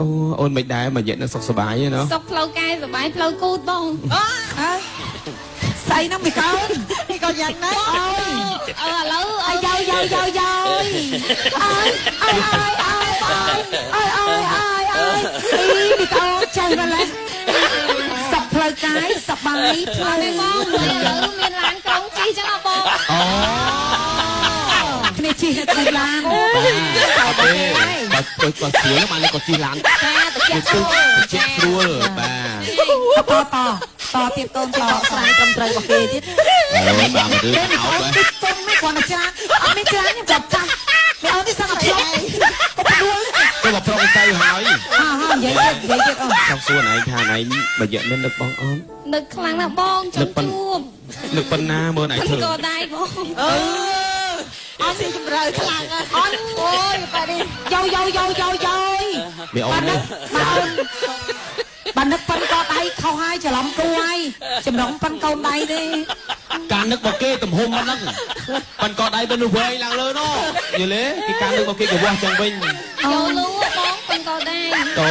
អូអូនមិនដែរមួយរយៈនឹងសុខសប្បាយទេណោះ សុខផ្លូវកាយសប្បាយផ្លូវគូតបង អើស្អីហ្នឹងមីកូន នេះក៏យ៉ាងណា អូយ អឺឥឡូវ អាយយោយោយោយោអើយអើយអើយអើយអើយអើយអើយអើយអីមីកូនចេះម្ល៉េះសពផ្លូវកាយសប្បាយផ្លូវ ទេបងឥឡូវមានឡានក្រុងជិះចឹងអបង អូ គ្នាជិះនៅក្នុងឡាន បាទអត់ទេបើបើស្រួលបានក៏ជិះឡាន ចាតិច វា ស្រួល ជិះស្រួលបាទ តតតទៀតកូនត បកស្រាយត្រឹមត្រូវរបស់គេទៀត អូយបាទរឿង ទេមី អោប កូនតិចទុំនេះគ្រាន់តែច្រើនអត់មានច្រើនខ្ញុំចាប់ចាស់មីអូននេះសឹងតែផ្លុំក៏ផ្ដួល ទៅមកប្រុងទៅហើយ អើហើយនិយាយទៀតនិយាយទៀតអូន ចង់សួរណៃថាណៃមួយរយៈនេះនឹកបងអូន នឹកខ្លាំងណាស់បងចង់ជួប នឹកប៉ុណ្ណាមើលណៃធ្វើ ក៏ដែរបង អឺអត់ស៊ីជម្រៅខ្លាំងណាស់ អូន អូយប៉ានេះ យោយោយោយោយោ មីអូននេះ បាទអូនបាទនឹកប៉ិនកដៃខុសហើយច្រឡំគូហើយចម្រុងប៉ិនកូនដៃទេ ការនឹករបស់គេទំហំមិនហ្នឹងប៉ិនកដៃទៅនោះវែងឡើងលើនោះយល់ទេគេការនឹករបស់គេកវាស់ចឹងវិញ យោលូបងពេញក៏ដែរ តោ